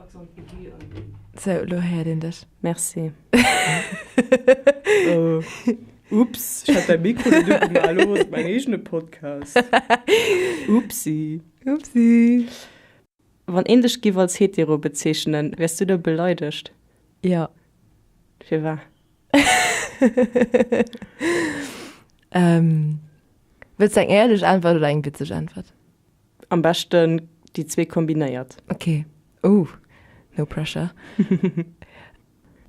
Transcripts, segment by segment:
Accent aigu an. Sou, elo héiert een dech. Merci. Oh. Ups, ech hat däi Mikro net ugemaach, elo ass et mäin eegene Podcast. Upsi. Upsi. Wann een dech giff als hetero bezeechnen, wäers du da beleidegt? Jo. Firwat? Ähm, wëlls de eng éierlech Äntwert oder eng witzeg Äntwert? Am beschten déi zwee kombinéiert. Ok, oh, no pressure.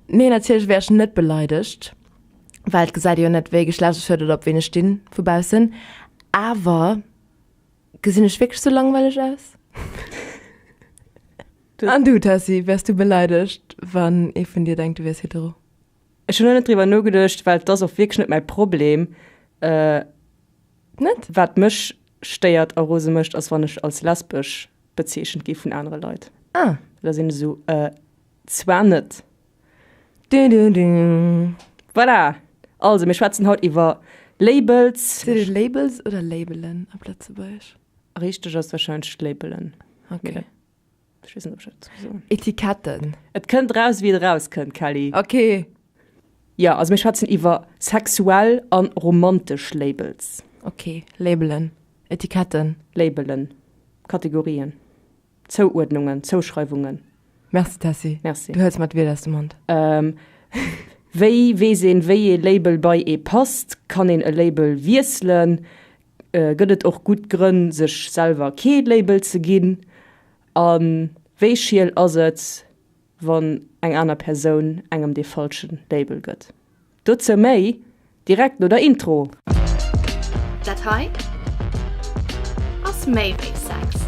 Nee, natierlech wär ech net beleidegt, well et gesäit ee jo net, wéi ee Geschlecht ech huet oder op ween ech stinn vu baussen. Awer gesinn ech wierklech sou langweileg aus? An du, Tessy, wäers du beleidegt, wann ee vun dir denkt, du wiers hetero? Ech hunn nach net driwwer nogeduecht, well et ass och wierklech net mäi Problem. Net? Wat mech stéiert a rose mécht, ass wann ech als lesbesch bezeechent gi vun anere Leit. Ah. Da sinn ech esou, äh, zwar net. Du, du, du. Voilà! Also, mir schwätzen haut iwwer Labels. Seet ee Labels oder Labelen op Lëtzebuergesch? Richteg ass warscheinlech Labelen. Okay. Ech weess net, ob ech dat soll soen. Etiketten. Et kënnt raus, wéi et erauskënnt, Kelly. Okay. Jo, also mir schwätzen iwwer sexuell a romantesch Labels. Okay, Labelen, Etiketten. Labelen, Kategorien, Zouuerdnungen, Zouschreiwungen. Merci, Tessy. Merci. Du hëls mer d'Wierder aus dem Mond. Wéi weess een, wéi ee Label bei ee passt? Kann een e Label wiesselen? Gëtt et och gutt Grënn, sech selwer kee Label ze ginn? A wéi schiel ass et, wann eng aner Persoun engem dee falsche Label gëtt? Dozou méi direkt no der Intro! Dat hei ass méi wéi Sex.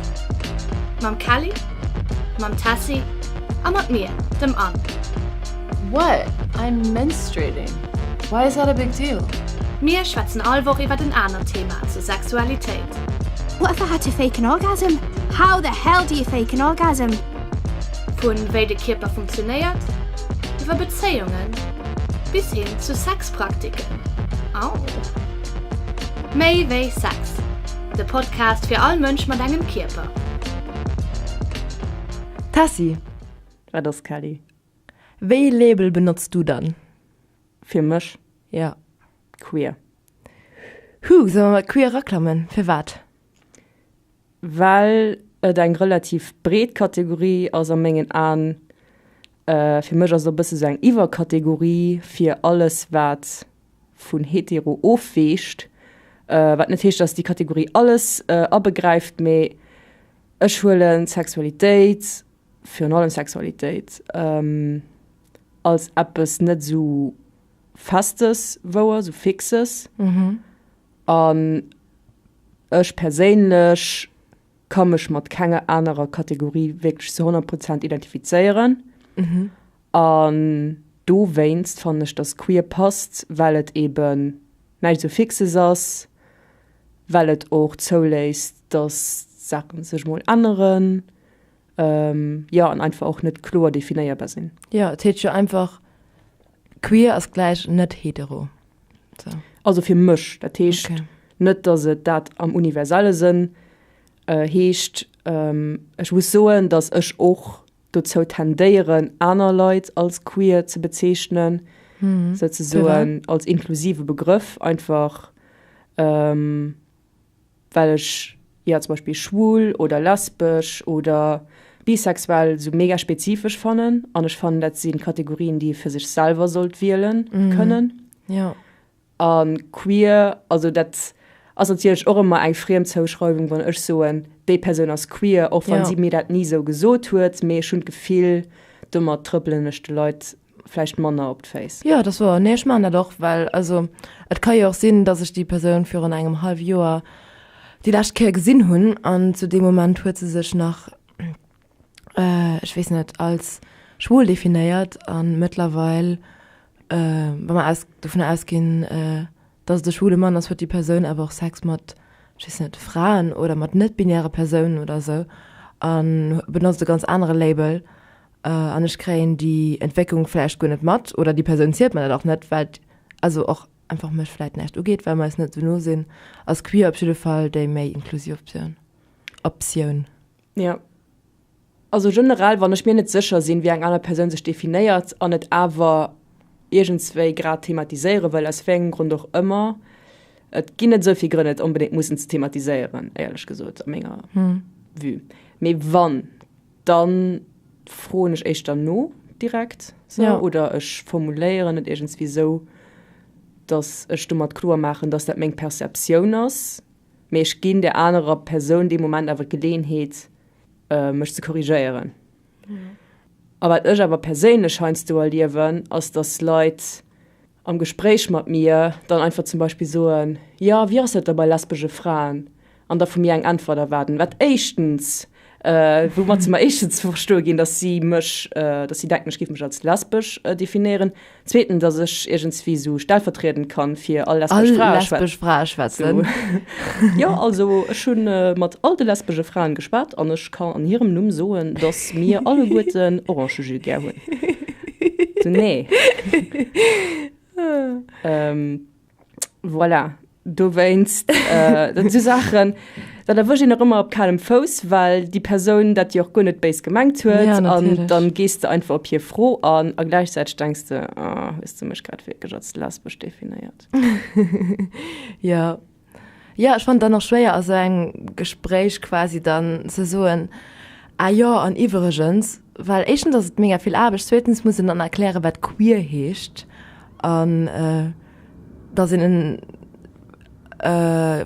Mam Kelly, mam Tessy a mat mir, dem Anne. What? I'm menstruating. Why is that a big deal? Mir schwätzen all Woch iwwert en anert Thema zur Sexualitéit. What if I had to fake an orgasm? How the hell do you fake an orgasm? Vun wéi de Kierper funktionéiert, iwwer Bezéiungen bis hin zu Sexpraktiken. Au! Méi wéi Sex, de Podcast fir all Mënsch mat engem Kierper. Tessy! Wat ass, Kelly? Wéi ee Label benotz du dann? Fir mech? Ja. Queer. Huh, solle mer mat queer eraklammen? Firwat? Well et eng relativ breet Kategorie ass a mengen Aen. Fir mech ass et och e bësse sou eng Iwwerkategorie fir alles, wat vun hetero ofweecht. Wat net heescht, datt déi Kategorie alles abegräift, mee ech huelen Sexualitéit, virun allem Sexualitéit, als eppes net esou Festes wouer, esou Fixes. An ech perséinlech ka mech mat kenger anerer Kategorie wierklech zu 100 Prozent identifizéieren. An dowéinst fannen ech, dass queer passt, well et eben näischt esou Fixes ass, well et och zouléisst, dass Saache sech mol änneren, jo, an einfach och net kloer definéierbar sinn. Jo, et heescht jo einfach, queer ass gläich net hetero. So. Also fir mech, dat heescht okay. net, dass et dat am universelle Sënn äh, heescht. Ähm, ech muss soen, dass ech och dozou tendéieren, aner Leit als queer ze bezeechnen, mhm. sozusagen als inklusive Begrëff einfach. Ähm, well ech jo zum Beispill schwul oder lesbesch oder bisexuell sou mega spezifesch fannen an ech fannen dat sinn Kategorien déi ee fir sech selwer sollt wielen kënnen. Jo. A queer, also dat ass natierlech och ëmmer eng Friemzouschreiwung wann ech soen déi Persoun ass queer, och wann si mir dat ni sou gesot huet, mee ech hunn d'Gefill domat trëppelen ech de Leit vläicht manner op d'Féiss. Jo, dat ass wouer. Nee, ech maachen dat och, well also et ka jo och sinn, datt ech déi Persoun virun engem hallwe Joer déi lescht Kéier gesinn hunn an zu deem Moment huet se sech nach, ech weess net, als schwul definéiert a mëttlerweil, wa mer aus dovun ausginn, datt et e schwule Mann ass, huet déi Persoun awer och Sex mat, ech weess net, Fraen oder mat net-binäre Persounen oder esou a benotzt e ganz anere Label. An ech kréien déi Entwécklung vläicht guer net mat oder déi Persoun zielt mer dat och net, well et also och einfach mech vläicht näischt ugeet, well mer eis net esou no sinn. Ass queer op jidde Fall déi méi inklusiv Optioun. Optioun. Jo. Also generell, wann ech mir net sécher sinn, wéi eng aner Persoun sech definéiert an et awer iergendswéi grad thematiséiere wëll, aus wéi engem Grond och ëmmer, et ginn net esou vill Grënn, et onbedéngt mussen ze thematiséieren, éierlech gesot, a menger Vue. Mee wann, da froen ech éischter no direkt, sou, oder ech formuléieren et iergendswéi sou, datt ech domat kloer maachen, datt dat meng Perceptioun ass, mee ech ginn där anerer Persoun dee Moment awer d'Geleeënheet, mech ze korrigéieren. A wat ech awer perséinlech heiansdo erliewen, ass, dass Leit am Gespréich mat mir dann einfach zum Beispill soen, Jo, wéi ass dat da bei lesbesche Fraen? An da vu mir eng Äntwert erwaarden, wat éischtens, woumat se mer éischtens ze verstoe ginn, dass si mech, dass si denken, ech géif mech als lesbesch definéieren, Zweeten, dass ech iergendswéi sou stellvertriedend kann fir all lesbesch Frae All lesbesch Frae schwätzen. Jo, also ech hu mat all de lesbesche Fraen geschwat an ech kann an hirem Numm soen, dass mir alleguerten Orangejus gär hunn. Sou, nee. Voilà, dowéinst, dat si Saachen, dat erwëscht een och ëmmer op kalem Fouss, well déi Persoun dat jo och guer net béis gemengt huet. Ja, an natierlech. dann gees de einfach op hir Fro an a gläichzäiteg denks de, ah, hues de mech grad wierklech als lesbesch definéiert? Jo. Jo, ech fannen et dann och schwéier a sou engem Gespréich quasi dann ze soen, ah jo, an iwwregens, well éischtens ass et mega vill Aarbecht, zweetens muss een dann erklären, wat queer heescht an dass een en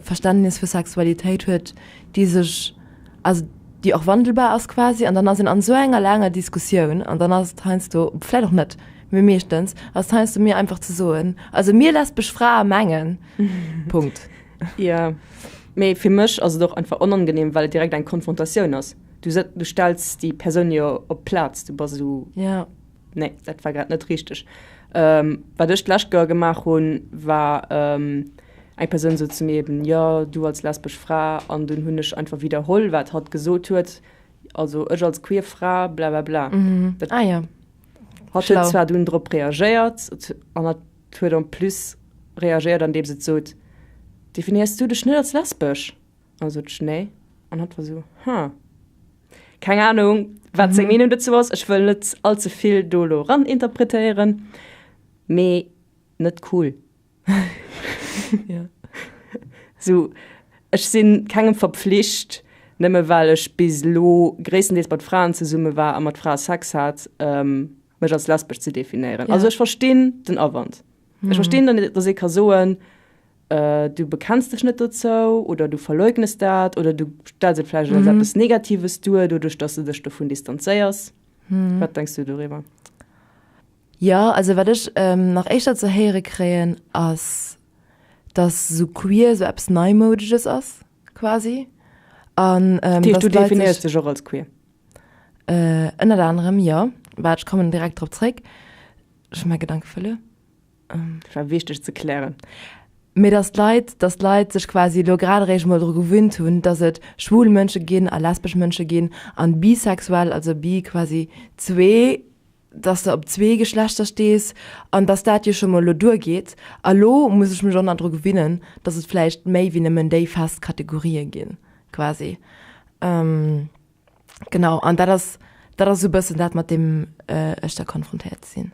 Verständnis vu Sexualitéit huet, déi sech, also déi och wandelbar ass quasi. An dann ass een an esou enger laanger Diskussioun an dann ass et heiansdo, vläicht och net, mee meeschtens ass et heiansdo méi einfach ze soen, also mir lesbesch Frae mengen, Punkt. Jo, mee fir mech ass et och einfach onangenehm, well et direkt eng Konfrontatioun ass. Du du stells déi Persoun jo op d'Plaz, du bass esou. Jo. Nee, dat war grad net richteg. Ähm, wat ech d'lescht Joer gemaach hunn, war ähm, eng Persoun sot zu mir eben, jo, du als lesbesch Fra, an dunn hunn ech einfach widderholl, wat hatt gesot huet, also ech als queer Fra, bla bla bla. Mhm. Dat, Ah ja. hatt Schlau. huet zwar dunn drop reagéiert, an hatt huet en plus reagéiert, andeems et sot, definéiers du dech net als lesbesch? An sot ech, nee. An hatt war sou, huh. Keng Ahnung, wat seng Meenung dozou ass. Ech wëll net all ze vill do elo eran interpretéieren, mee net cool. Ja. Sou, ech si kengem verpflicht, nëmme well ech bis elo gréisstendeels mat Fraen zesumme war a mat Frae Sex hat, mech als lesbesch ze definéieren. Ja. Also ech verstinn den Awand. Ech verstinn, datt ee ka soen, du bekennst dech net dozou oder du verleugnes dat oder du stells et vläicht als eppes Negatives duer, doduerch dass du dech dovun distanzéiers. Wat denks du doriwwer? Jo, also wat ech nach éischter ze héiere kréien, ass, dass esou queer esou eppes Neimoudeges ass, quasi. An Dat heescht, dass du d'Leit definéiers sech. dech och als queer? Ënnert anerem, jo. Waart, ech kommen direkt drop zréck. Ech hu mäi Gedanke verluer. Dat war wichteg ze klären. Mee dass d'Leit, dass d'Leit sech quasi elo grad eréischt emol dru gewinnt hunn, dass et schwul Mënsche ginn a lesbesch Mënsche ginn an bisexuell, also bi quasi zwee, dass de op zwee Geschlechter stees an dass dat jo scho mol elo duergeet. A lo muss ech mech och nach dru gewinnen, dass et vläicht méi wéi nëmmen déi fest Kategorië ginn, quasi. Genau, an dat ass, dat ass esou e bëssen dat, mat deem ech da konfrontéiert sinn.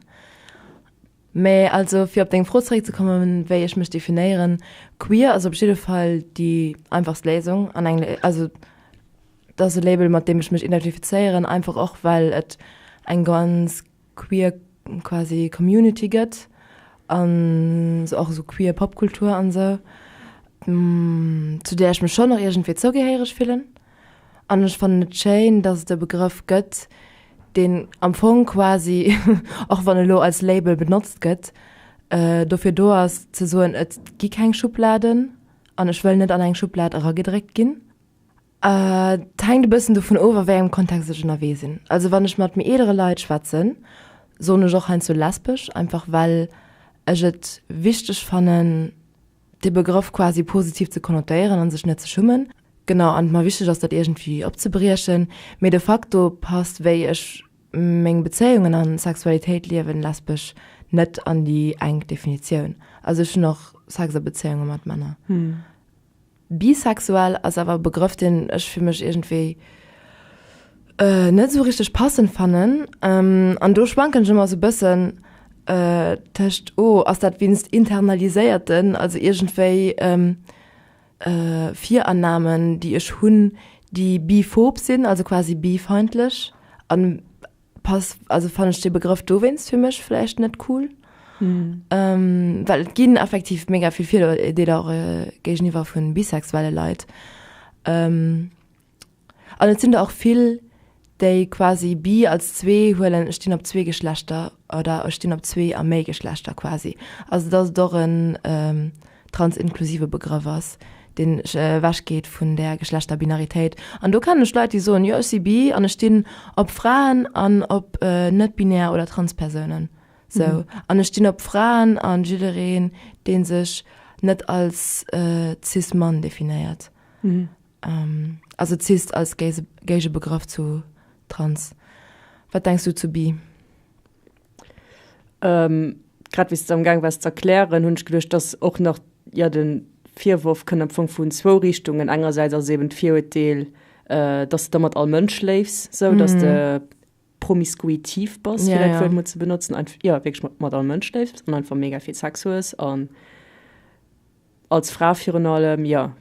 Mä also fir op deng Fro zeréckzekommen, wéi ech mech definéieren, queer ass op jidde Fall déi einfachst Léisung an eng, also et ass e Label mat deem ech mech identifizéieren, einfach och well et eng ganz queer quasi Community gëtt an och esou queer Popkultur an esou, zu där ech mech schonn och iergendwéi zougehéiereg fillen. An ech fannen et schéin, dass et e Begrëff gëtt, deen am Fong quasi, och wann e lo als Label benotzt gëtt, dofir do ass ze soen, et gi keng Schubladen an ech wëll net an eng Schublad eragedréckt ginn. Et hänkt e bëssen dovun of, a wéi engem Kontext ech ënnerwee sinn. Also wann ech mat méi eelere Leit schwätzen, soen ech och heiansdo lesbesch, einfach well ech et wichteg fannen, dee Begrëff quasi positiv ze konnotéieren an sech net ze schummen. Genau, an et mer wichteg ass, dat iergendwéi opzebriechen. Mee de facto passt, wéi ech meng Bezéiungen an Sexualitéit liewen, lesbesch net an déi enk Definitioun. Also ech hunn och Sex a Bezéiunge mat Männer. Bisexuell ass awer e Begrëff, deen ech fir mech iergendwéi. Net esou richteg passend fannen. An do schwanken ech ëmmer esou bëssen tëscht, oh, ass dat wéinst internaliséierten, also iergendwéi Virannamen, déi ech hunn, déi biphob sinn, also quasi bifeindlech, an pass, also fannen ech dee Begrëff dowéinst fir mech vläicht net cool. Well et ginn effektiv mega vill Virurdeeler och géigeniwwer vu bisexuelle Leit. An et sinn der och vill, déi quasi bi als zwee huelen, ech stinn op zwee Geschlechter oder ech stinn op zwee a méi Geschlechter quasi. Also datt et och en transinklusive Begrëff ass, deen ewechgeet vun där Geschlechterbinaritéit. An do kennen ech Leit, déi soen, jo ech si bi an ech stinn op Fraen an op net-binär oder Transpersounen. Sou. An ech stinn op Fraen an jiddereen, dee sech net als cis-Mann definéiert. Also cis als Géigebegrëff zu trans. Wat denks du zu bi? Grad wéi s de am Gaang waars z'erklären, hunn ech geduecht, dass och nach, jo, de Virworf kënnt am Fong vun zwou Richtungen. Engersäits ass eben d'Virurteel, dass de da mat all Mënsch schléifs, sou dass de promiskuitiv bass, fir dat Wuert mol ze benotzen, jo, wierklech mat all Mënsch schléifs an einfach mega vill Sex hues an als Fra virun allem, jo.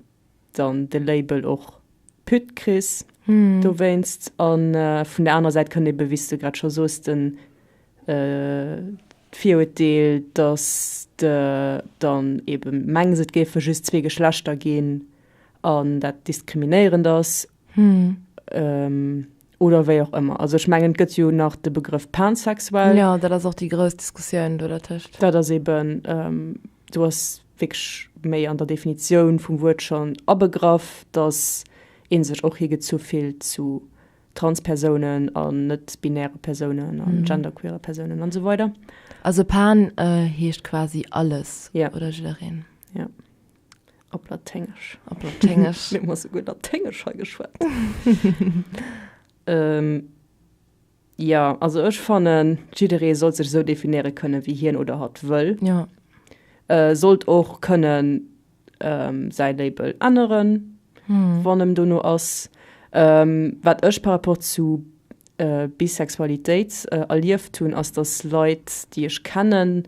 dann de Label och Pütt kriss dowéinst. An vun der anerer Säit kënnt ebe, wéi s de grad scho soos, den d'Virurteel, dass de dann ebe mengs, et géife just zwee Geschlechter ginn an dat diskriminéierend ass. Oder wéi och ëmmer. Also ech mengen, et gëtt jo nach de Begrëff pansexuell. Jo, dat ass och déi grouss Diskussioun do dertëscht. Dat ass eben, do ass wierklech méi an der Definitioun vum Wuert schonn abegraff, datt ee sech och higezu fillt zu Transpersounen an net-binäre Persounen an genderqueere Persounen an esou weider. Also pan heescht quasi alles oder jiddereen. Jo. Op Laténgesch. Op Laténgesch. Mir hu souguer Laténgesch hei geschwat. ähm, ja, also ech fannen, jidderee sollt sech esou definéiere kënnen, wéi hien oder hatt wëll. Ja. Äh, sollt och kënnen ähm, säi Label änneren, hm. wann em dono ass. Ähm, wat ech par rapport zu äh, Bisexualitéit äh, erlieft hunn, ass, dass Leit, déi ech kennen,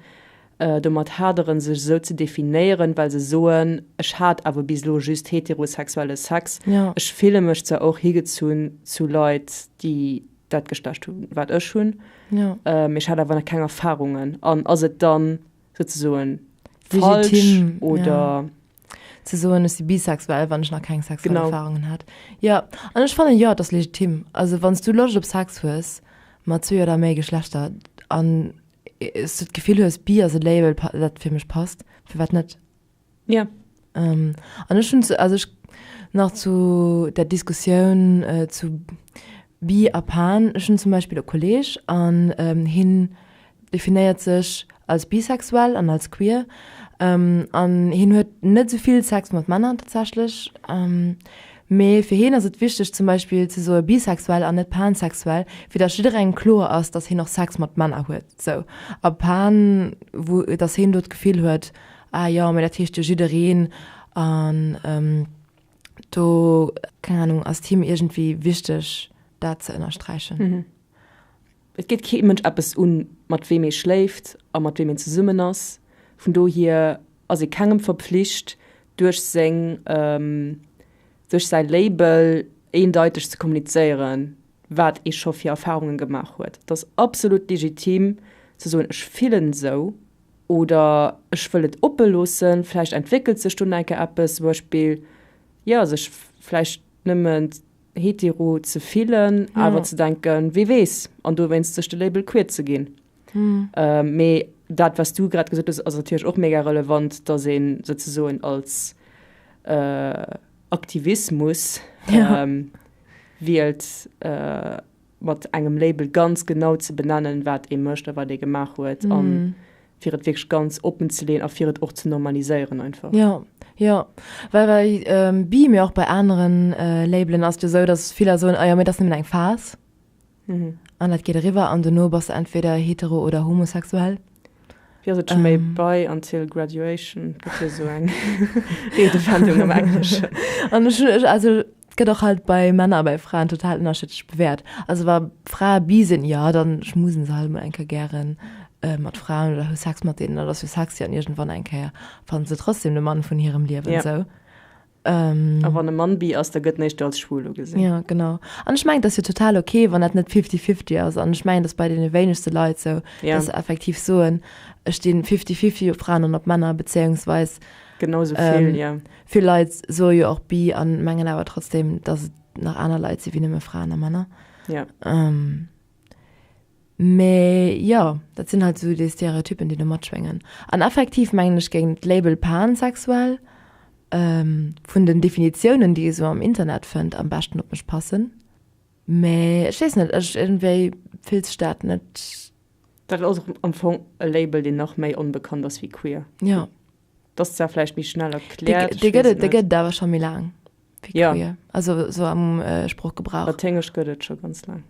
domat haderen, sech esou ze definéieren, well se soen, ech hat awer bis elo just heterosexuelle Sex, ech fille mech zwar och higezunn zu Leit, déi dat Geschlecht hunn, wat ech hunn, mee ech hat awer nach keng Erfarungen. An ass et dann souzesoen falsch oder? Ze soen, ech si bisexuell, wann ech nach keng sexuell Erfarungen hat. Jo, an ech fannen, jo, et ass legitim. Also wann s du Loscht op Sex hues mat zwee oder méi Geschlechter an s du d'Gefill hues, bi ass e Label, dat fir mech passt, firwat net? Ja. Ähm, an ech hunn, also ech nach zu der Diskussioun äh, zu bi a pan, ech hunn zum Beispill e Kolleg an ähm, hien definéiert sech als bisexuell an als queer ähm, an hien huet net esou vill Sex mat Männer tatsächlech. Ähm, Mee fir hien ass et wichteg zum Beispill ze soe bisexuell an net pansexuell, fir datt jidderengem kloer ass, datt hien och Sex mat Männer huet. Sou. A pan, wou, datt hien do d'Gefill huet, ah jo, mee dat heescht jo jiddereen an do, keng Ahnung, ass et him iergendwéi wichteg dat ze ënnersträichen. Et geet kee Mënsch eppes un, mat weem ee schléift a mat weem een zesummen ass. Vun dohier ass ee kengem verpflicht, duerch seng, duerch säi Label eendeiteg ze kommunizéieren, wat ee scho fir Erfarunge gemaach huet. Et ass absolut legitim ze soen, ech fillen esou oder ech wëll et oppe loossen, vläicht entwéckelt sech do nach eng Kéier eppes, zum Beispill, jo, sech vläicht nëmmen hetero ze fillen, awer ze denken, wie weess, an dowéinst sech de Label queer ze ginn. Mee dat, wat s du grad gesot hues, ass natierlech och mega relevant, datt ee souzesoen als Aktivismus wielt, mat engem Label ganz genau ze benennen, wat ee mécht a wat ee gemaach huet, a fir et wierklech ganz oppen ze leeën a fir et och ze normaliséieren einfach. Jo, jo, well bei bi, mee och bei aneren Labelen ass et jo esou, datt vill soen, ah jo, mee dat ass nëmmen eng Phas. An dat geet eriwwer an dono bass de entweder hetero oder homosexuell. Wéi ass et scho méi bi until graduation? Gëtt jo esou eng Redewendung am Engleschen. An ech hunn, also et gëtt. gëtt och halt bei Männer a bei Fraen total ënnerschiddlech bewäert. Also wa Frae bi sinn, jo, dann schmusen se halt mol eng Kéier gären mat Fraen oder hu Sex mat deenen, dat ass jo sexy an iergendwann eng Kéier fannen se trotzdem de Mann vun hirem Liewen, Ja. sou. A wann e Mann bi ass, da gëtt en éischter als schwul ugesinn. Jo, genau. An ech mengen, et ass jo total ok, wann dat net fifty-fifty ass. An ech mengen, et ass bei deene wéinegste Leit sou, Ja. dass se effektiv soen, ech stinn fifty-fifty op Fraen an op Männer, bezéiungsweis Genau sou vill, ja. Vill Leit soe jo och bi an mengen awer trotzdem, dass et nach aner Leit si wéi nëmme Fraen a Männer. Ja. Mee jo, dat sinn halt esou déi Stereotypen, déi do matschwéngen. An effektiv mengen ech géing d'Label pansexuell vun den Definitiounen, déi ee sou am Internet fënnt, am beschten op mech passen. Mee ech weess net, ech iergendwéi fillt sech dat net. Dat ass och am Fong e Label, deen nach méi onbekannt ass wéi queer. Jo. Dat ass zwar vläicht méi schnell erkläert. Dee gëtt et, dee gëtt et awer scho méi laang wéi Ja. queer. Also sou am äh, Sproochgebrauch. Laténgesch gëtt et scho ganz laang.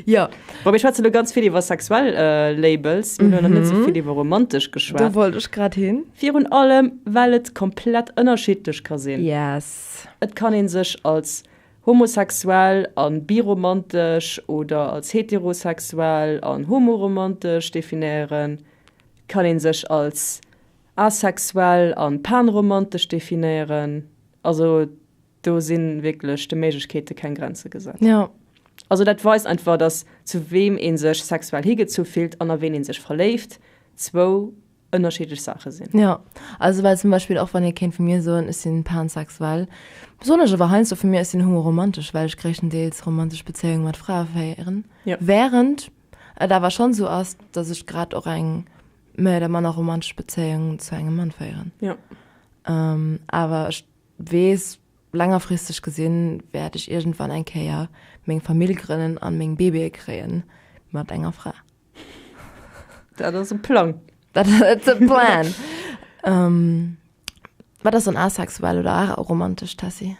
Jo. Bon, mir schwätzen elo ganz vill iwwer sexuell äh, Labels. Mir hunn nach net sou vill iwwer romantesch geschwat. Do wollt ech grad hin. Virun allem, well et komplett ënnerschiddlech ka sinn. Yes. Et kann ee sech als homosexuell an biromantesch oder als heterosexuell an homoromantesch definéieren, kann een sech als asexuell an panromantesch definéieren. Also do si wierklech de Méiglechkeete keng Grenze gesat. Jo. Also dat weist einfach, dass zu weem ee sech sexuell higezu fillt an a ween ee sech verléift, zwou ënnerschiddlech Saache sinn. Jo, also well zum Beispill och wann ee kéint vu mir soen, ech sinn pansexuell, soen ech awer heiansdo vu mir, ech sinn homoromantesch, well ech gréisstendeels romantesch Bezéiunge mat Frae féieren, Jo. während et awer schonn esou ass, datt ech grad och eng méi oder manner romantesch Bezéiung zu engem Mann féieren. Jo. Awer ech weess, längerfristeg gesinn, wäert ech iergendwann eng Kéier meng Famill grënnen an meng Babye kréien mat enger Fra. Dat ass e Plang. Dat ass e Plan. ähm, wat ass dann asexuell oder aromantesch, Tessy?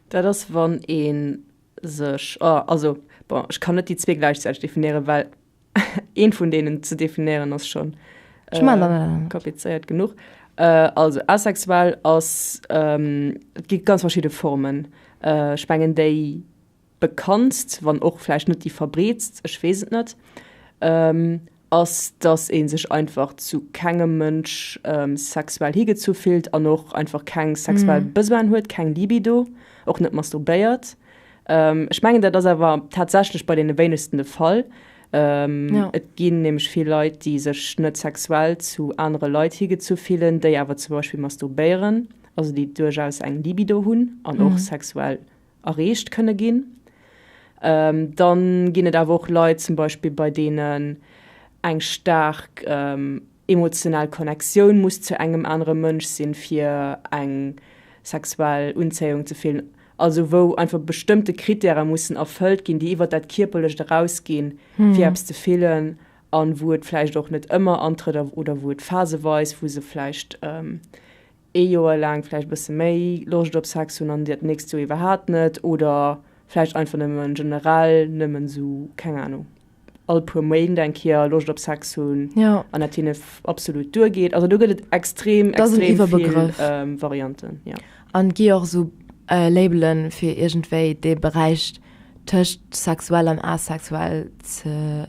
Dat ass, wann ee sech, oh, also, bon, ech kann net déi zwee gläichzäiteg definéieren, well eent vun deenen ze definéieren ass schonn Ech man dann net. komplizéiert genuch. Äh, also, asexuell ass, ähm, et gi ganz verschidde Formen. Äh, ech mengen, déi bekanntst, wann och vläicht net déi verbreetst, ech weess et net, ass, dass ee sech einfach zu kengem Mënsch sexuell higezu fillt an och einfach keng sexuell Besoinen huet, keng Libido, och net masturbéiert. Ech mengen, dat ass awer tatsächlech bei deene wéinegsten de Fall. Et ginn nämlech vill Leit, déi sech net sexuell zu anere Leit higezu fillen, déi awer zum Beispill masturbéieren, also déi duerchaus eng Libido hunn an och sexuell erreecht kënne ginn. Dann ginn et awer och Leit zum Beispill, bei deenen eng staark emotional Connectioun muss zu engem anere Mënsch sinn, fir eng sexuell Unzéiung ze fillen. Also wou einfach bestëmmte Krittäre mussen erfëllt ginn, déi iwwert dat Kierperlecht erausginn, fir eppes ze fillen a wou et vläicht och net ëmmer antrëtt oder wou et phaseweis, wou se vläicht ee Joer laang vläicht e bësse méi Loscht op Sex hunn an dat nächst Joer iwwerhaapt net oder vläicht einfach nëmmen generell nëmmen esou, keng Anung, all puer Méint eng Kéier Loscht op Sex hunn Ja. an dat hinne absolut duergeet. Also do gëtt et extrem, Dat ass en extrem vill Iwwerbegrëff. Varianten, ja. An et gi och esou Labelen, fir iergendwéi dee Beräich tëscht sexuell an asexuell ze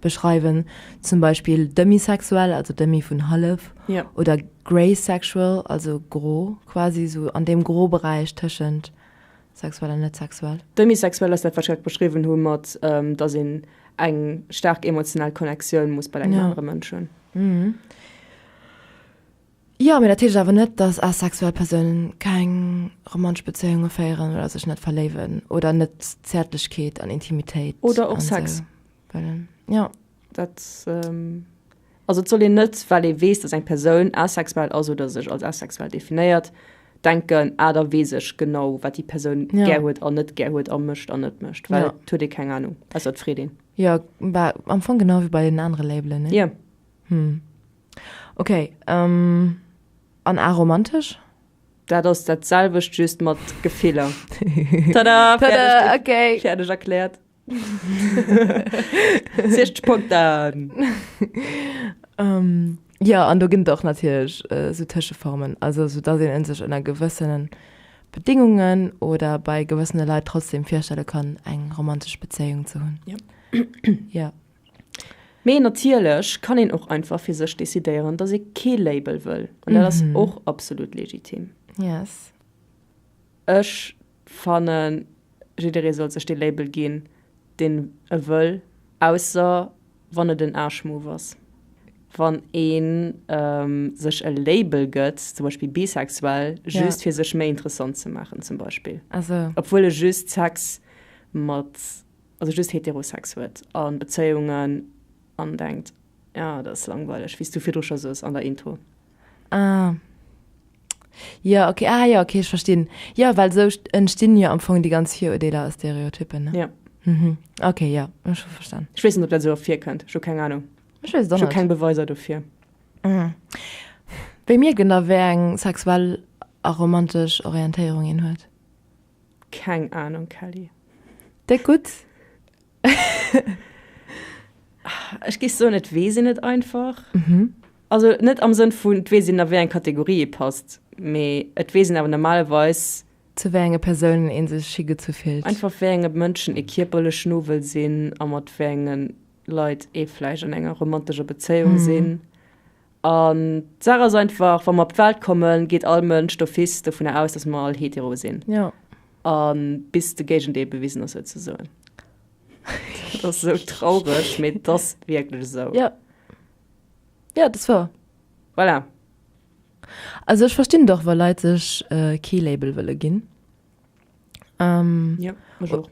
beschreiwen, zum Beispill demisexuell, also demi vun hallef, Ja. oder greysexual, also gro quasi, esou an deem Gro-Beräich tëschent sexuell an net sexuell. Demisexuell ass dat, wat ech grad beschriwwen hu mat, dass een eng staark emotional Connectioun muss bei engem Ja. anere Mënsch hunn. Jo, mee dat heescht awer net, dass asexuell Persounen keng romantesch Bezéiunge féieren oder sech net verléiwen oder net Zäertlechkeet an Intimitéit Oder och an Sex. sou wëllen. Jo. Dat, also et soll een net, well ee weess, dass eng Persoun asexuell ass oder sech als asexuell definéiert, denken, ah da weess ech genau, wat déi Persoun Ja. gär huet an net gär huet a mécht an net mécht, well Ja. et huet ee keng Anung, ausser et freet een. Jo, bah, am Fong genau wéi bei den anere Labelen, ne? Jo. Hm. Ok, ähm, an aromantesch? Dat ass dat selwecht, just mat Gefiller. Tada! Tada, Fäerdeg, okay. fäerdeg erkläert. 60 Punkten! Ähm. Jo, an do ginn et och natierlech esou Tëscheformen, also esou datt een sech ënner gewëssene Bedingungen oder bei gewëssene Leit trotzdem virstelle kann, eng romantesch Bezéiung ze hunn. Ja. Ja. Mee natierlech kann een och einfach fir sech decidéieren, datt ee kee Label wëll. An dat ass och absolut legitim. Yes. Ech fannen, jidderee sollt sech dee Label ginn, deen e wëll, ausser wann et en Aarschmove ass. Wann ee sech e Label gëtt, zum Beispill bisexuell, just fir sech méi interessant ze maachen zum Beispill, obwuel e just Sex mat, also just Heterosex huet a Bezéiungen an denkt, ja dat ass langweileg, wéi s du virdru scho soos an der Intro. Ah. Jo, okay, ah jo, okay, ech verstinn. Jo, well esou entstinn jo am Fong déi ganz Virurdeeler a Stereotyppen, ne? Ja. Mhm. Okay, jo, ech hu verstan. Ech weess net, ob dat esou oft virkënnt. Ech hu keng Anung. Ech weess et och Ech hu net. keng Beweiser dofir. Mhm. Wéi mierkt een da, wéi eng sexuell a romantesch Orientéierung een huet? Keng Anung, Kelly. Déck gutt. Ech géif soen, et weess een et einfach. Also net am Sënn vun, et weess een, a wéi eng Kategorie ee passt, mee et weess een awer normalerweis. Zu wéi enge Persounen ee sech higezu fillt. Einfach wéi enge Mënschen ee kierperlech no wëll sinn a mat wéi enge Leit ee vläicht an enger romantescher Bezéiung sinn. An d'Saach ass einfach, wa mer op d'Welt kommen, geet all Mënsch d'office dovunner aus, dass mer all hetero sinn. Jo. A bis de Géigendeel bewisen ass, souzesoen. Dat ass esou traureg, mee et ass wierklech esou. Jo. Jo, dat ass wouer. Voilà. Also ech verstinn et och, wa Leit sech kee Label wëlle ginn. Ähm, ja,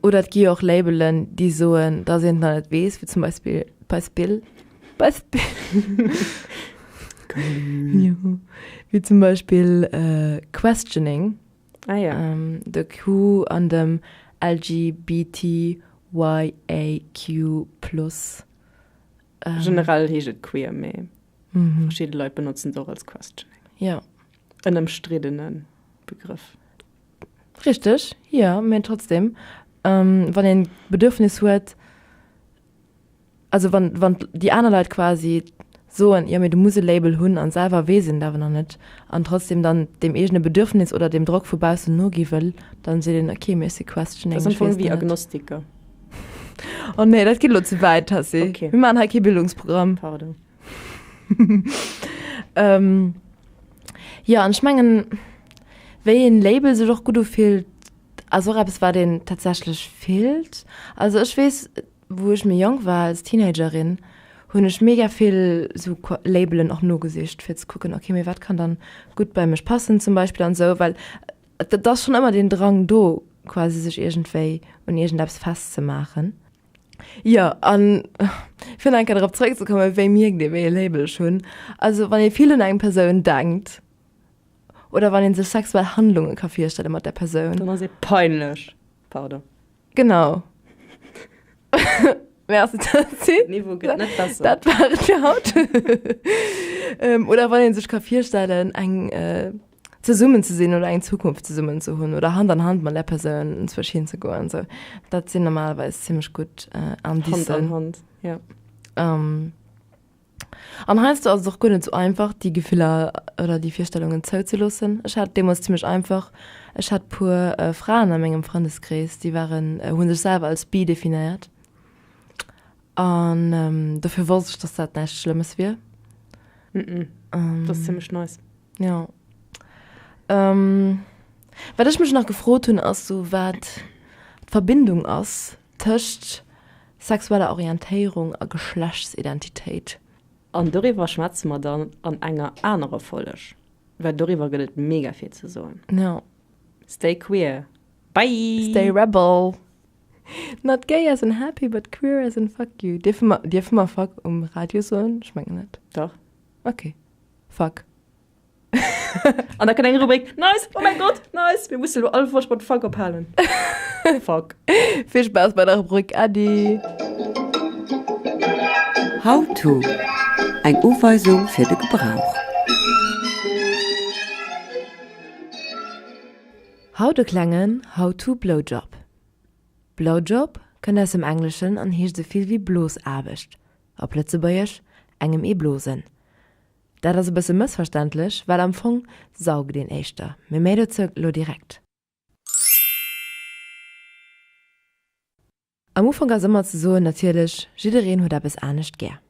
oder et gi jo och Labelen, déi soen, dass een et nach net weess, wéi zum Beispill Beispill Beispill wéi zum Beispill äh, Questioning. Ah, ja. Ähm, de Q an dem LGBTYAQ plus. Ähm, Generell heescht et queer, mee mhm. verschidde Leit benotzen et och als Questioning. Ja. En ëmstriddene Begrëff. Richteg, jo, mee trotzdem, wann een d'Bedürfnis huet, also wann, wann déi aner Leit quasi soen, jo mee du muss e Label hunn an selwer weess een et awer nach net an trotzdem dann deem eegene Bedürfnis oder deem Drock vu baussen nogi wëll, dann seet een, okay, mee ech si questioning, Dat ass am ech weess Fong wéi et net. Agnostiker. Oh nee, dat geet elo ze wäit, Tessy. Okay. Mir maachen hei kee Bildungsprogramm. Pardon. Ähm, jo, an ech mengen, wéi een Label sech och gutt ufillt, ass och eppes, wat een tatsächlech fillt. Also ech weess, wou ech méi jonk war, als Teenagerin, hunn ech mega vill sou Labelen och nogesicht, fir ze kucken, okay, mee wat kann dann gutt bei mech passen zum Beispill an esou, well et ass schonn ëmmer deen Drang do, quasi sech iergendwéi un iergendeppes festzemaachen. Jo, an fir nach eng Kéier drop zréckzekommen, wéi mierkt ee, wéi ee Label ech hunn? Also wann ee vill un eng Persoun denkt oder wann ee sech sexuell Handlunge ka virstelle mat där Persoun. Dann ass ee peinlech. Pardon. Genau. Merci, Tessy. Den Niveau gëtt net besser. Dat war et fir haut. Oder wann ee sech ka virstellen, eng zesummen ze sinn oder eng Zukunft zesummen ze hunn oder Hand an Hand mat der Persoun enzwousch hinzegoen. Sou, dat sinn normalerweis zimmlech gutt Indicen. Hand an Hand, ja. Ähm, an heiansdo ass et och guer net sou einfach, déi Gefiller oder déi Virstellungen zouzeloossen. Ech hat et deemools zimmlech einfach. Ech hat puer Fraen a mengem Frëndeskrees, déi waren, hu sech selwer als bi definéiert. An dofir wosst ech, dass dat näischt Schlëmmes wier. Mm -mm. Dat ass zimmlech nice. Jo. Ähm, wat ech mech nach gefrot hunn, ass sou, wat d'Verbindung ass tëscht sexueller Orientéierung a Geschlechtsidentitéit. An doriwwer schwätze mer dann an enger anerer Folleg, well doriwwer gëtt et mega vill ze soen. Jo. Stay queer. Bye! Stay rebel. Not gay as in happy, but queer as in fuck you. Dierfe mer, dierfe mer fuck um Radio soen? Ech mengen net. Dach. Okay. Fuck. An da kënnt eng Rubrik, Nice! Oh mäin Gott! Nice! Mir mussen elo all Folg mat Fuck ophalen. Fuck. Vill Spaass bei der Rubrik. Äddi! How to, Eng Uweisung fir de Gebrauch. Haut e klengen How to Blowjob. Blowjob kënnt aus dem Engleschen an heescht esou vill wéi Blosaarbecht, op Lëtzebuergesch engem ee blosen. Dat ass e bësse mëssverständlech, well am Fong saugt een éischter. Mee méi dozou elo direkt. Am Ufank ass ëmmer ze soen, natierlech, jiddereen huet eppes anescht gär.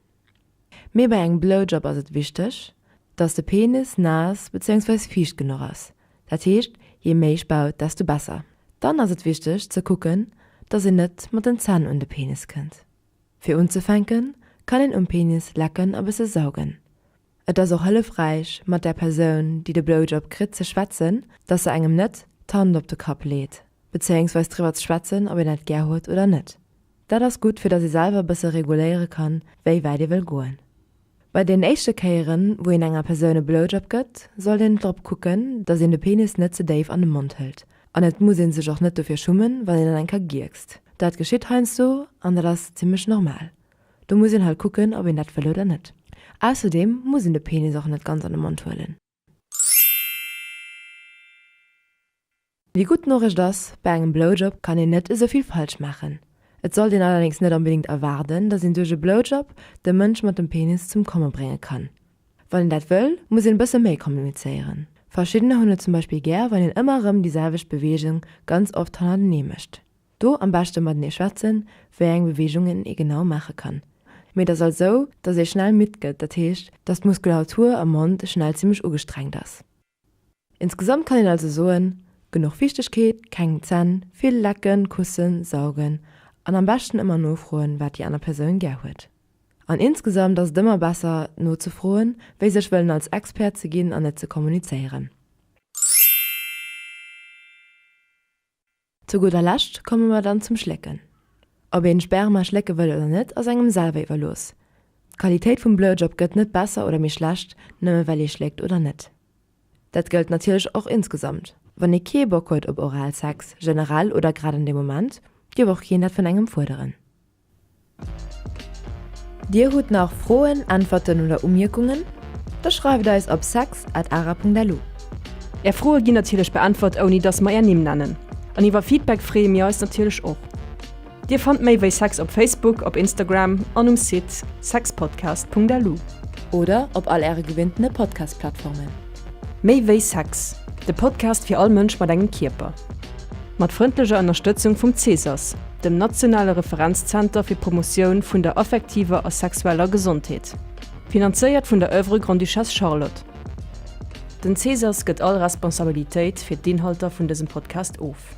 Mee bei engem Blowjob ass et wichteg, dass de Penis naass bezéiungsweis fiicht genuch ass. Dat heescht, je méi Spaut, desto besser. Dann ass et wichteg ze kucken, dass een net mat den Zänn un de Penis kënnt. Fir unzefänken, kann een um Penis lecken a bësse saugen. Et ass och hëllefräich, mat der Persoun, déi de Blowjob kritt, ze schwätzen, dass se engem net d'Hand op de Kapp leet, bezéiungsweis driwwer ze schwätzen, ob een dat gär huet oder net. Dat ass gutt, fir dass ee selwer e bësse reguléiere kann, wéi wäit ee wëll goen. Bei den éischte Kéieren, wou een enger Persoun e Blowjob gëtt, sollt een drop kucken, dass een de Penis net ze déif an de Mond hëlt. An et muss ee sech och net dofir schummen, wann een dann eng Kéier gierkst. Dat geschitt heiansdo an dat ass zimmlech normal. Do muss een halt kucken, ob een dat wëll oder net. Ausserdeem muss een de Penis och net ganz an de Mond huelen. Déi gutt Noriicht ass, bei engem Blowjob kann een net esou vill falsch maachen. Et sollt een allerdéngs net onbedéngt erwaarden, dass een duerch e Blowjob de Mënsch mat dem Penis zum komme brénge kann. Wann een dat wëll, muss een e bësse méi kommunizéieren. Verschiddener hunn et zum Beispill gär, wann een ëmmer erëm déi selwecht Beweegung ganz oft hannertenee mécht. Do am beschte matenee schwätzen, wéi eng Beweegungen ee genau maache kann. Mee et ass alt sou, dass ee schnell midd gëtt, dat heescht, dass d'Muskulatur am Mond schnell zimmlech ugestrengt ass. Insgesamt kann een also soen, genuch Fiichtegkeet, keng Zänn, vill lecken, kussen, saugen an am beschten ëmmer nofroen, wat déi aner Persoun gär huet. An insgesamt ass et ëmmer besser nozefroen, wéi sech wëllen als Expert ze ginn an net ze kommunizéieren. Zu gudder Lescht komme mer dann zum Schlécken. Ob een Sperma schlécke wëll oder net ass engem selwer iwwerlooss. D'Qualitéit vum Blowjob gëtt net besser oder méi schlecht nëmme well ee schléckt oder net. Dat gëllt natierlech och insgesamt. Wann ee kee Bock huet op Oralsex, generell oder grad an deem Moment, dierf och keen dat vun engem fuerderen. Dir hutt nach Froen, Äntwerten oder Umierkungen? Da schreift eis op sex at ara.lu. Är Froe ginn natierlech beäntwert ouni dass mer är Nimm nennen. An iwwer Feedback freeë mir eis natierlech och. Dir fannt méi wéi Sex op Facebook, op Instagram an um Site sexpodcast.lu. Oder op all äre gewinntene Podcast-Plattformen. Méi wéi Sex, de Podcast fir all Mënsch mat engem Kierper. Mat frëndlecher Ënnerstëtzung vum Cesas, dem nationale Referenzzenter fir d'Promotioun vun der affektiver a sexueller Gesondheet. Finanzéiert vun der Oeuvre Grande-Duchesse Charlotte. Den Cesas gëtt all Responsabilitéit fir d'Inhalter vun dësem Podcast of.